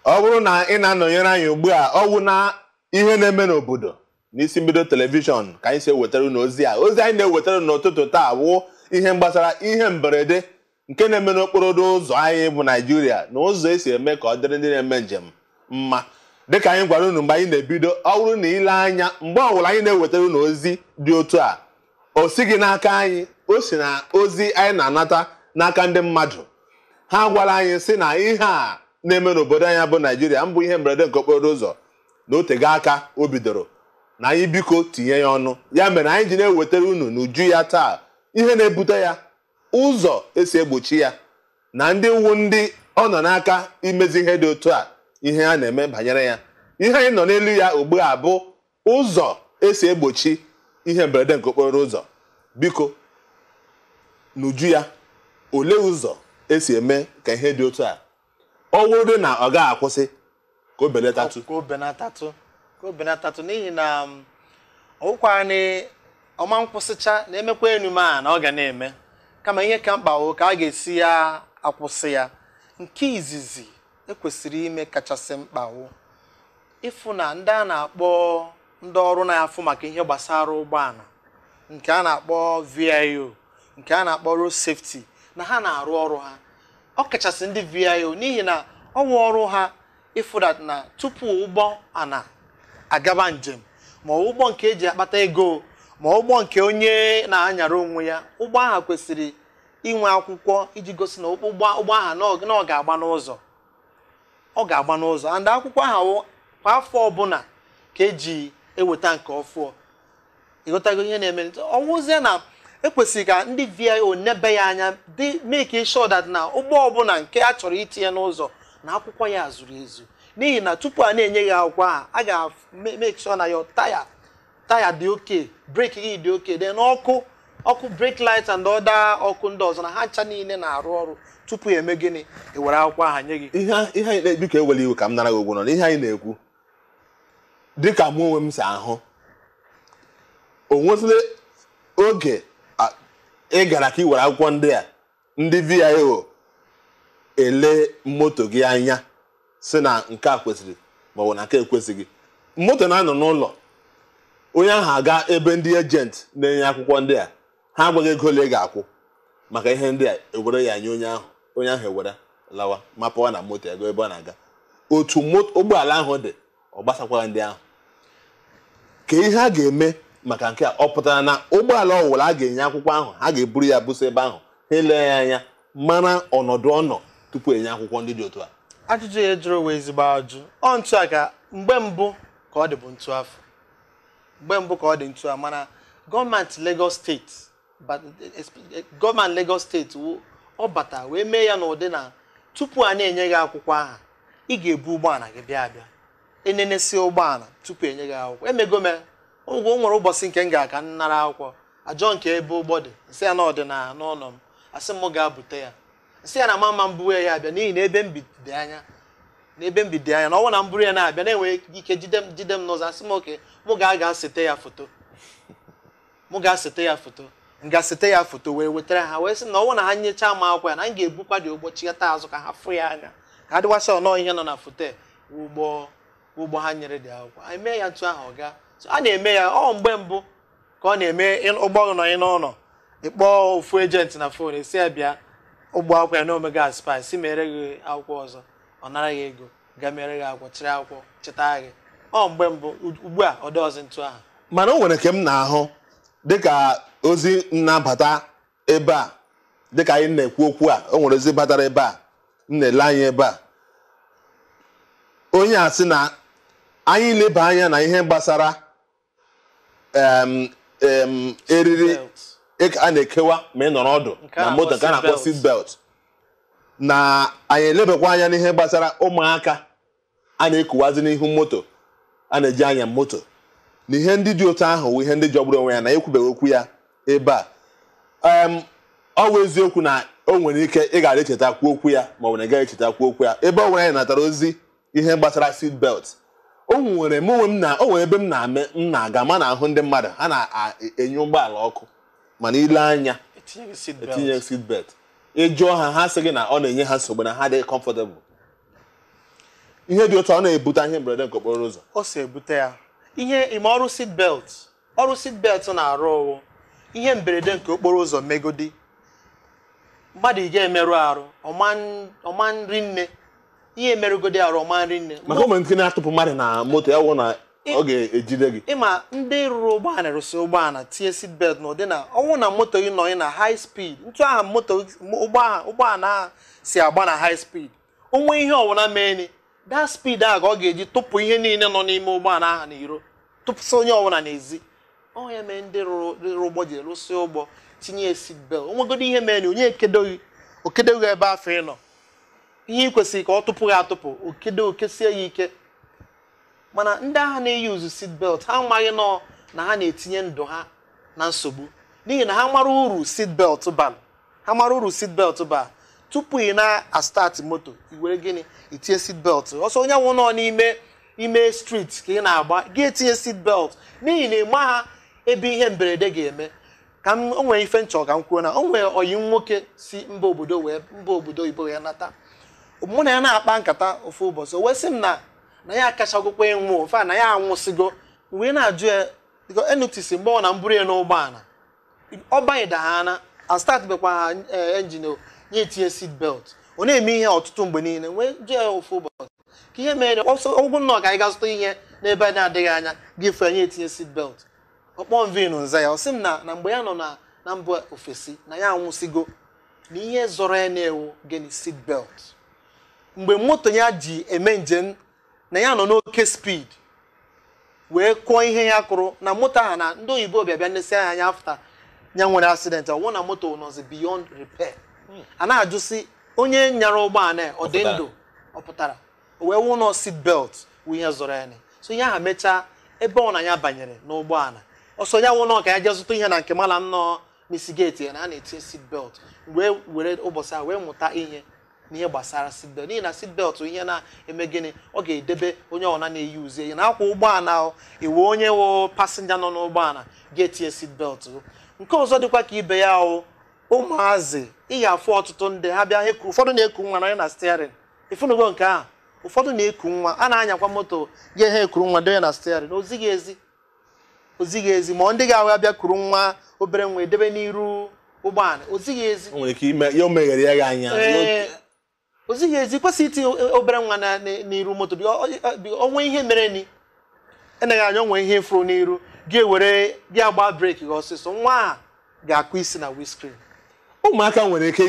Ọ bụrụ na ị na-anọnyere anyị ugbu a, ọ wụ na ihe na-eme n'obodo n'isi mbido telivishọn ka anyị si ewetara unu ozi a. Ozi anyị na-ewetara unu n'ụtụtụ taa wụ ihe gbasara ihe mberede nke na-eme n'okporo ụzọ anyị bụ Naijiria na ụzọ esi eme ka ọ dịrị ndị na-eme njem mma. Dịka anyị gwara unu mgbe anyị na-ebido, ọ bụrụ na ile anya mgbe ọbụla anyị na-ewetara unu ozi dị otu a, o sighị n'aka anyị, o si na ozi anyị na-anata n'aka ndị mmadụ. Ha gwara anyị sị na ihe a na-eme n'obodo anyị bụ Naijiria mbụ ihe mberede nke okporo ụzọ na otego aka o bidoro, na anyị biko tinye ya ọnụ. Ya mere anyị ji na-ewetara unu n'uju ya taa ihe na-ebute ya, ụzọ esi egbochi ya, na ndị wu ndị ọ nọ n'aka imezi ihe dị otu a, ihe a na-eme banyere ya. Ihe anyị nọ n'elu ya ugbu a bụ ụzọ esi egbochi ihe mberede nke okporo ụzọ. Biko n'uju ya, olee ụzọ esi eme ka ihe dị otu a ọ bụrụ na ọ gaghị akwụsị, ka o belatatụ? Ka o benatatụ, ka o benatatụ, n'ihi na ọwụkwanị ọma nkwụsịcha na-emekwa enume a na ọ ga na-eme, kama ihe ka mkpa wụ ka a ga-esi ya akwụsị ya. Nke izizi ekwesịrị ime kachasị mkpa wụ ịfụ na ndị a na-akpọ ndị ọrụ na-afụ maka ihe gbasara ụgbọala, nke a na-akpọ VIO, nke a na-akpọ road safety, na ha na-arụ ọrụ ha, ọ kachasị ndị VIO, n'ihi na ọ wụ ọrụ ha ịfụ that na tupu ụgbọ ana agaba njem, ma ụgbọ nke eji akpata ego, ma ụgbọ nke onye na-anyara onwe ya, ụgbọ ahụ kwesịrị inwe akwụkwọ iji gosi na ụgbọ ahụ na ọ ga-agba n'ụzọ, ọ ga-agba n'ụzọ. And akwụkwọ ahụ kwa afọ ọbụla ka eji eweta nke ọfụọ. Ịghọtago ihe na-eme? Ọwụzie na ekwesịrị ka ndị VIO nebe ya anya, dị make sure that na ụgbọ ọbụla nke a chọrọ itinye n'ụzọ na akwụkwọ ya zuru ezu, n'ihi na tupu a na-enye gị akwụkwọ ahụ, a ga-make sure na your taya dị oke, brake gị dị oke, then ọkụ ọkụ brake light and other ọkụ ndị ọzọ na ha ncha niile na-arụ ọrụ tupu eme gịnị, ewere akwụkwọ ahụ nye gị. Ihe anyị na-ekwu, ka ewere iwe ka m nara gị ụgwọ nọ n'ihe anyị na-ekwu, dịka mụ onwe m si ahụ, o nwezịla oge ị gara ka ị were akwụkwọ ndị a, ndị VIO ele moto gị anya si na nke a kwesịrị maọbụ na nke ekwesịghị? Moto na-anọ n'ụlọ onye ahụ aga ebe ndị agent na-enye akwụkwọ ndị a, ha agwaghị ego ole ị ga-akwụ maka ihe ndị a, ewere ya nye onye ahụ, onye ahụ ewere lawa mapụwa na moto ego ebe ọ na-aga. Otu ụgbọala ahụ dị, ọ gbasakwaghị ndị ahụ. Ka ihe a ga-eme maka nke a, ọ pụtara na ụgbọala ọwụla a ga-enye akwụkwọ ahụ, ha ga-eburu ya buso ebe ahụ, ha ele ya anya mara ọnọdụ ọ nọ tupu enye akwụkwọ ndị dị otu a? Ajụjụ ya jụrụ wee ezigbo ajụ. Ọ ntu a ka mgbe mbụ ka ọ dị bụ ntu afọ mgbe mbụ ka ọ dị ntu a, mana gọọmenti Lagos steeti, gọọmenti Lagos steeti ọ bata wee mee ya n'ụdị na tupu a na-enye gị akwụkwọ aha, ị ga-ebu ụgbọala gị bịa abịa enenesi ụgbọala tupu enye gị akwụkwọ. Emego m ụgwọ. O nwere ụbọchị nke m ga-aka nnara akwụkwọ, ajọ nke ebe ụgbọ dị, nsị ya na ọ dị na n'ụlọ m, asị m ga-abute ya, nsị ya na mama m buwe ya abịa, n'ihi na ebe m bi dị anya, na ebe m bi dị anya, na ọnwụ na m buru ya na-abịa na-enwe ike jide m, jide m n'ụzọ. Asị m oke, mụ ga-aga sete ya foto, mụ ga-asete ya foto, m ga-asete ya foto wee wetara ha, wee sị na ọnwụ na ha nyechaa m akwụkwọ ya, na m ga-ebukwa dị ụgbọ chighata azụ ka ha fụ ya anya, ka ha dịwasị ọnọọ ihe nọ na foto ụgbọ ụgbọ ha nyere dị akwụkwọ. Anyị mee ya ntu ahụ ọ gaa. So a na-eme ya. Ọ mgbe mbụ ka ọ na-eme ụgbọ nọ n'ụlọ, ịkpọọ ofu agent na phone, esi ya bịa ụgbọ akwụkwọ ya na omega spice si mere gị akwụkwọ ọzọ, ọ nara gị ego, ga mere gị akwụkwọ, chịrị akwụkwọ chịta gị. Ọ mgbe mbụ. Ugbu a ọ dị ọzọ ntu ahụ. Mana o nwere nke m na-ahụ dịka ozi nnabata ebe a, dịka anyị na-ekwu okwu a, o nwere ozi batara ebe a m na-ele anya ebe a. Onye a sị na anyị leba anya na ihe gbasara eriri a na-ekewa ma ị nọrọ ọdụ na moto, nke a na-akpọ seat belt, na anyị elebakwa anya n'ihe gbasara ụmụaka a na-ekuwazi n'ihu moto a na-eji anya moto, na ihe ndị dị otu ahụ wụ ihe ndị jọgburu onwe ya, na ekwubeghị okwu ya ebe a. Ọ bụ eziokwu na o nwere ike ị gara echetakwu okwu ya, ma ọ bụ na ị gaghị echetakwu okwu ya. Ebe ọ nwere anyị natara ozi ihe gbasara seat belt, o nwere m onwe m na o nwere ebe m na-ame m na-aga ma na-ahụ ndị mmadụ ha na-enye ụgbọala ọkụ, mana ile anya etinye seat belt. Ị jụọ ha, ha sị gị na ọ na-enye ha nsogbu, na ha adịghị comfortable. Ihe dị otu ọ na-ebute ihe mberede nke okporo ụzọ. O si ebute ya. Ihe ime ọrụ seat belt, ọrụ seat belt na-arụ ọwụ ihe mberede nke okporo ụzọ megodi mmadụ ị ga-emerụ arụ ọma nri nne, ihe emerụgodi arụ ọma nri nne. Maka ụmụ nke na-atụpụ mmadụ na moto ya wụ na ọ ga-ejide gị. Ịma ndị rụrụ ụgbọala rụsị ụgbọala tinye seat belt n'ụdị na ọnwụ na moto gị nọ na high speed, ntụ aha moto ụgbọala ahụ si agba na high speed, onwe ihe ọwụna meeni that speed ahụ ka ọ ga-eji tụpụ ihe niile nọ n'ime ụgbọala ahụ n'iro, tụpụsị onye ọbụla n'ezi. Ọ ya mee ndị rụrụ ụgbọ ji rụsị ụgbọ tinye seat belt. Onwegodi ihe mee na onye ekedoghị okedoghị ebe afọ ị nọ, ihe ị kwesịrị ka ọ tụpụ gị atụpụ, okedo okesie ya ike. Mana ndị agha na-eyuzu seat belt ha amaghị nọ na ha na-etinye ndụ ha na nsogbu, n'ihi na ha mara uru seat belt bara, ha mara uru seat belt bara. Tupu ị na-astart moto, i were gịnị itinye seat belt. Ọsọ onye nwụ nọ n'ime ime street ka ị na-agba, gị etinye seat belt, n'ihi na ịma ha ebe ihe mberede ga-eme. Ka m o nwere ife nchọ ka m kwuo na o nwere oyi nwoke si mba obodo wee mba obodo oyibo wee nata, mụ na ya na-akpa nkata ofu ụbọchị, o wee sị m na ya akachagokwa ịnwụ ofe a, na ya anwụsịgo. Wee na-ajụ ya enutisi mgbe ọ na mburu ya n'ụgbọala, ọ banyeda ha na astart bekwa ha enjin nye etinye seat belt. Ọ na-eme ihe ọtụtụ mgbe niile. Wee jụọ ya ofu ụbọchị ka ihe mere ọgwụ nnọọ ka anyị ga zụta ihe n'ebe na-adịghị anya gị fee nye etinye seat belt. Ọkpọ mvinu nza ya, ọ sị m na mgbe ya nọ na mba ofesi na ya anwụsịgo, na ihe zọrọ ya na-ewu gịnị seat belt. Mgbe moto ya ji eme njem na ya nọ n'oke speed wee kụọ ihe ya kụrụ na moto ahụ, na ndị oyibo bịa bịa nesi anya afta ya nwere accident, ọwụ na moto nọzi beyond repair. A na-ajụsị onye nyara ụgbọala ọ dị ndụ ọ pụtara, o wee wụ nọ seat belt wụ ihe zọrọ ya. So ihe ahụ mechaa ebe ọ na ya banyere n'ụgbọala, ọsọ ya wụ nọ ka ya jee zụta ihe na nke mala nnọọ n'isi geeti ya na a na-etinye seat belt. Wee were ụbọchị ahụ wee mụta ihe n'ihe gbasara seat belt, n'ihi na seat belt ihe na-eme gịnị, ọ ga-edebe onye ọna na-eyi uzie ya na-akwa ụgbọala ahụ, iwe onye wụ pasenja nọ n'ụgbọala ga-etinye seat belt. Nke ọzọ dịkwa ka ibe ya wụ ụmụazị, ị ga-afụ ọtụtụ ndị ha bịa ụfọdụ na-eku nwa nọ na steering, ịfụnugo nke ahụ, ụfọdụ na-eku nwa a na-anyakwa moto ga ha ekuru nwa donye na steering, ozighị ezi ozighị ezi. Ma ndị ga-ahụ abịa kuru nwa obere nwa edebe n'iru ụgbọala, ozighị ezi. O nwere ike ime ya o meghere ya gị anya. Ozighị ezi, kwesịrị itinye obere nwa n'iru moto. Onwe ihe mere ni eneghị anya onwe ihe furu n'iru gị ewere gị agba breki gị ọsịsọ, nwa a ga-akụ isi na windscreen. Ụmụaka nwere ike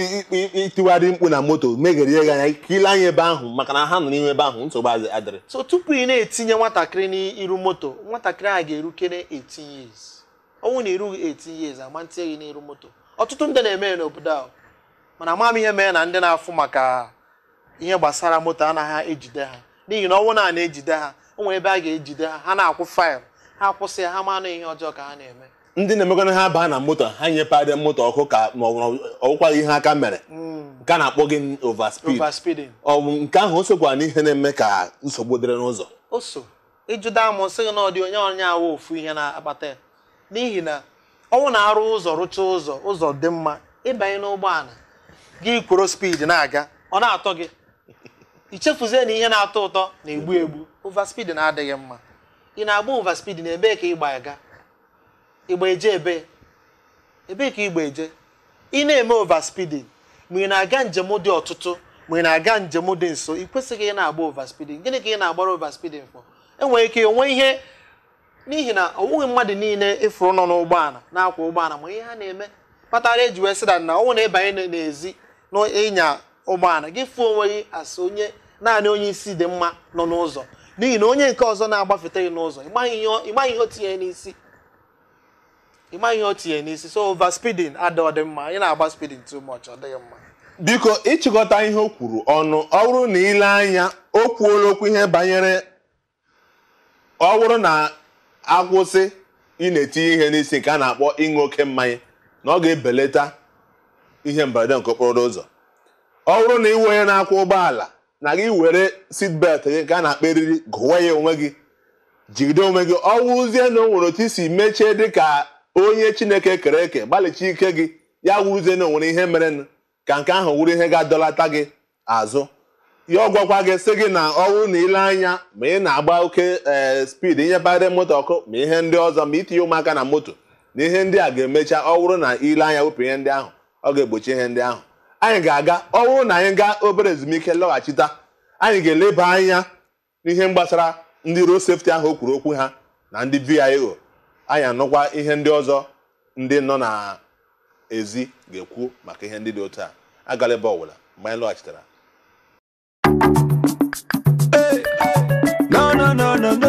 itiwarị mkpu na moto meghere ya gị anya ka ile anya ebe ahụ, maka na ha nọ n'ime ebe ahụ nsogbu adịrị. So tupu ị na-etinye nwatakịrị n'iru moto, nwatakịrị ahụ ga-erukere 18 years. Ọnwụ na erughị 18 years ama ntinye gị n'iru moto. Ọtụtụ ndị na-eme n'obodo ahụ, mana ama m ihe mere na ndị na-afụ maka ihe gbasara moto anaghị ejide ha, n'ihi na ọnwụ na na-ejide ha, o nwere ebe a ga-ejide ha, ha na-akwụ faịlụ, ha akwụsị ya, ha ma anụ ihe ọjọọ ka ha na-eme. Ndị na-emekwana ha baa na moto ha nyepadị moto ọkụ ka ma ọ ọwụkwaghị ihe aka mere, nke a na-akpọ gị overspeed. Overspeeding. Ọ bụ nke ahụ o sokwa n'ihe na-eme ka nsogbu dịrị n'ụzọ. O so ịjụda amụ sị gị na ọ dị onye onye awụ ofu ihe na-akpata ya, n'ihi na ọnwụ na-arụ ụzọ rụchaa ụzọ ụzọ dị mma, ịbanye n'ụgbọala gị kworo speed na-aga, ọ na-atọ gị, ichefuzie na ihe na-atọ ụtọ na-egbu egbu. Overspeed na-adịghị mma. Ị na-agba overspeed na ebee ka ịgba aga, ịgba eje ebe ebee ka ịgba eje. Ị na-eme overspeeding ma ị na-aga njem dị ọtụtụ, ma ị na-aga njem dị nso, ị kwesịghị ị na-agba overspeeding. Gịnị ka ị na-agbara overspeeding for? Enwere ike onwe ihe, n'ihi na ọ bụghị mmadụ niile ịfụrụ nọ n'ụgbọala na-akwa ụgbọala ma ihe ha na-eme kpatara eji wee sịda na ọnwụ na-ịbanye n'ezi n'ịnya ụgbọala gị fụọ onwe gị asị onye naanị onye isi dị mma nọ n'ụzọ, n'ihi na onye nke ọzọ na-agbafete gị n'ụzọ ịmaghị ihe o tinye n'isi, ịmaghị ihe o tinye n'isi. So overspeeding adịghị dị mma, ị na-agba speeding too much, ọ dịghị mma. Biko ịchịkọta ihe o kwuru ọnụ, ọ bụrụ na ile anya o kwuola okwu ihe banyere ọ bụrụ na akwụsị ị na-etinye ihe n'isi nke a na-akpọ ịṅụ oke mmanya, na ọ ga-ebelata ihe mberede nke okporo ụzọ. Ọ bụrụ na ị onye na-akwọ ụgbọala na gị were seat belt gị nke a na-akpọ eriri gụwa ya onwe gị, jigide onwe gị, ọ wụrụzie na o nwere otu isi mechie dịka onye Chineke kere eke, gbalịchi ike gị, ya wụrụzie na o nwere ihe merenụ, ka nke ahụ wụrụ ihe ga-adọlata gị azụ. Ya ọ gwakwa gị sị gị na ọ bụrụ na ile anya ma ị na-agba oke speed, inyebara moto ọkụ ma ihe ndị ọzọ, ma itinye ụmụaka na moto na ihe ndị a ga-emecha, ọ bụrụ na ile anya wepụ ihe ndị ahụ, ọ ga-egbochi ihe ndị ahụ. Anyị ga-aga, ọ bụrụ na anyị gaa obere ezumike lọghachita, anyị ga-eleba anya n'ihe gbasara ndị road safety ahụ o kwuru okwu ha na ndị VIO. Anyị anụkwa ihe ndị ọzọ ndị nọ na ezi ga-ekwu maka ihe ndị dị otu a. Agala ebe ọbụla mgbe anyị lọghachitara. No, no, no, no, no.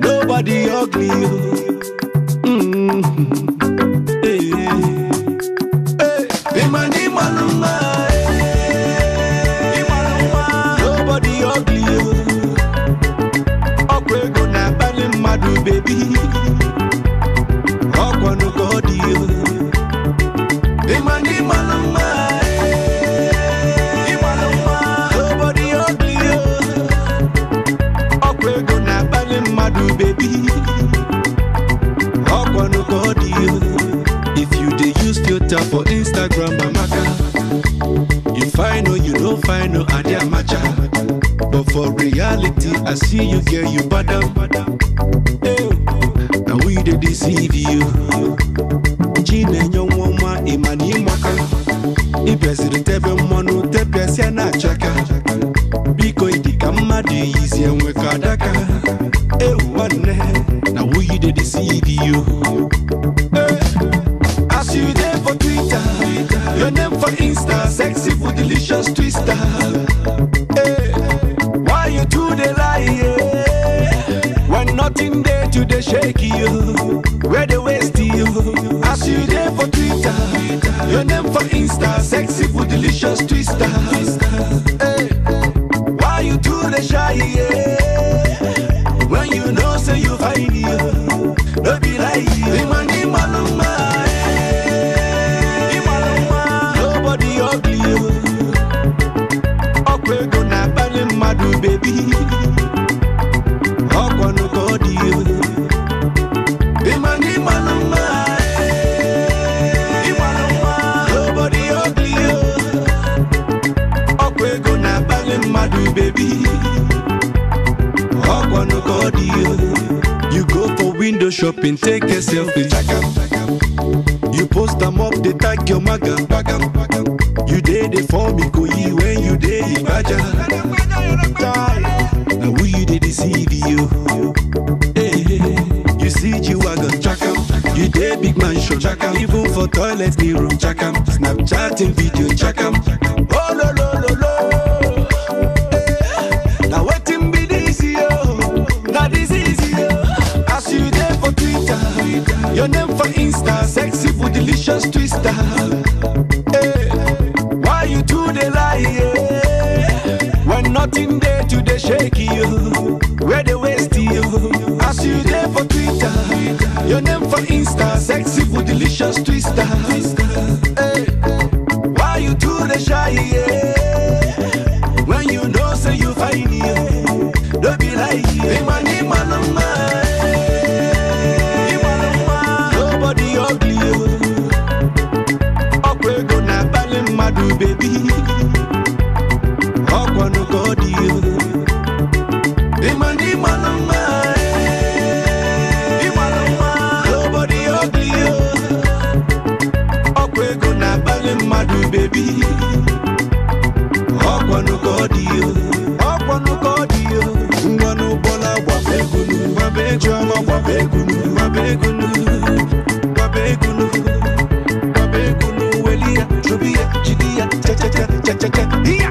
Nobody ugly. Hey, hey. Imani maluma. Nobody ugly. Ọkwa ego na-akpali mmadụ, baby. Ọkwa nnukwu ọ dị. Imani maluma. Nobody ugly. Ọkwa ego na-akpali mmadụ, baby. Ọkwa nnukwu ọ dị. If you dey use filter for Instagram, amaka. You fine or you no fine, no adi amacha. But for reality, I see you girl, you bad am. Now we dey deceive you. Chinenye nwa ọma, ịma na ịmaka. Ị bịaziri tebe mmanụ tepịasịa na achaka. Biko ịdị ka mmadụ yizi enwe ka adaka. Ewu nwanne, na we dey deceive you. As you dey for Twitter, your name for Insta, sexy for delicious twister. Hey, why you do the lie? Yeah? When nothing there to the shake you, where they waste you. As you dey for Twitter, your name for Insta, sexy for delicious twister. Hey, why you do the shy? Yeah? When you know say you find you, don't be like Imani maluma. Nobody ugly. Ọkwa ego na-akpali mmadụ, baby. Ọkwa nnukwu ọ dị. Imani maluma. Nobody ugly. Ọkwa ego na-akpali mmadụ, baby. Ọkwa nnukwu ọ dị. You go for window shopping, take a selfie. You post them up, they tag your maga. You dey dey for me go when you dey Ibaja. Now we dey deceive you. Hey, you see G-Wagon, chakam. You dey big mansion, chakam. Even for toilet mirror, chakam. Snapchatting video, chakam. Oh lo lo lo lo. Hey, now wetin be this yo? Now this is yo. As you dey for Twitter, your name for Insta, sexy for delicious twister. Hey, why you do the lie? Yeah? When nothing there to the shake you, where they waste you. As you dey for Twitter, your name for Insta, sexy for delicious twister. Hey, why you do the shy? Yeah? When you know say you find you, don't be like Imani maluma. Nobody ugly. Ọkwa ego na-akpali mmadụ, baby. Ọkwa nnukwu ọ dị. Imani maluma. Nobody ugly. Ọkwa ego na-akpali mmadụ, baby. Ọkwa nnukwu ọ dị. Ọkwa nnukwu ọ dị. Ngwanụ bọla gbaba egonu, gbaba chiọma gbaba egonu, gbaba egonu, gbaba egonu, gbaba egonu, weli ya, chụbụ ya, jide ya, cha cha cha cha cha cha, iya.